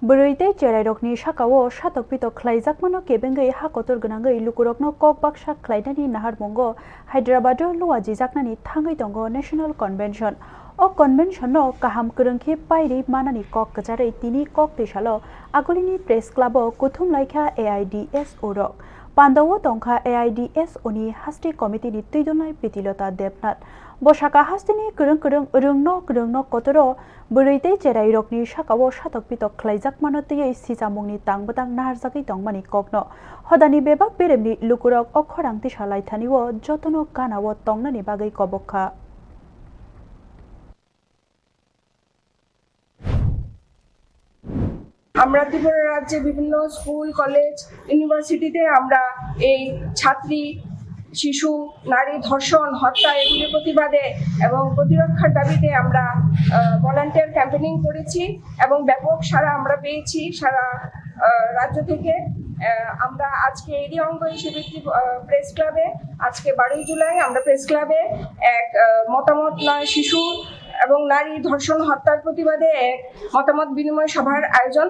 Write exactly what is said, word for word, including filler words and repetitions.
Bwrwi tei cherairokni sakao satok pitok khlaijakmano kebengwi ha kotor gwnangwi lukurokno kok baksa khlainani naharmungo Hyderabado luajijaknani thangwi tongo National Convention. O convention-no kaham kwrwng khe pairwi manani kok kwcharwi tini kok twisalo Agulini Press Club-o kuthum laikha A I D S O rok. Pandao tongkha A I D S O ni haste committee ni twidulnai Pritilota Debnath. Bo saka hasteni kwrwng kwrwng rwngno rwngno kotoro bwrwi tei cherairokni sakao satok pitok khlaijakmano twiwi sichamungni tang bwtang naharjagwi tongmani kokno. Hodani bebak beremni lukurok o khorang tisa laithani-o jotono gana-o tongnani bagwi kobok kha. আমরা ত্রিপুরা রাজ্যে বিভিন্ন school, college, ইউনিভার্সিটিতে আমরা এই ছাত্রী, শিশু, নারী ধর্ষণ, হত্যা এগুলির প্রতিবাদে এবং প্রতিরক্ষার দাবিতে আমরা ভলান্টিয়ার ক্যাম্পেইনিং করেছি এবং ব্যাপক সাড়া আমরা পেয়েছি সারা আহ, রাজ্য থেকে। আহ, আমরা আজকে এরই অঙ্গ হিসেবে একটি প্রেস ক্লাবে, আজকে বারোই জুলাই আমরা প্রেস ক্লাবে এক আহ, মতামত নয় শিশু এবং নারী ধর্ষণ হত্যার প্রতিবাদে এক মতামত বিনিময় সভার আয়োজন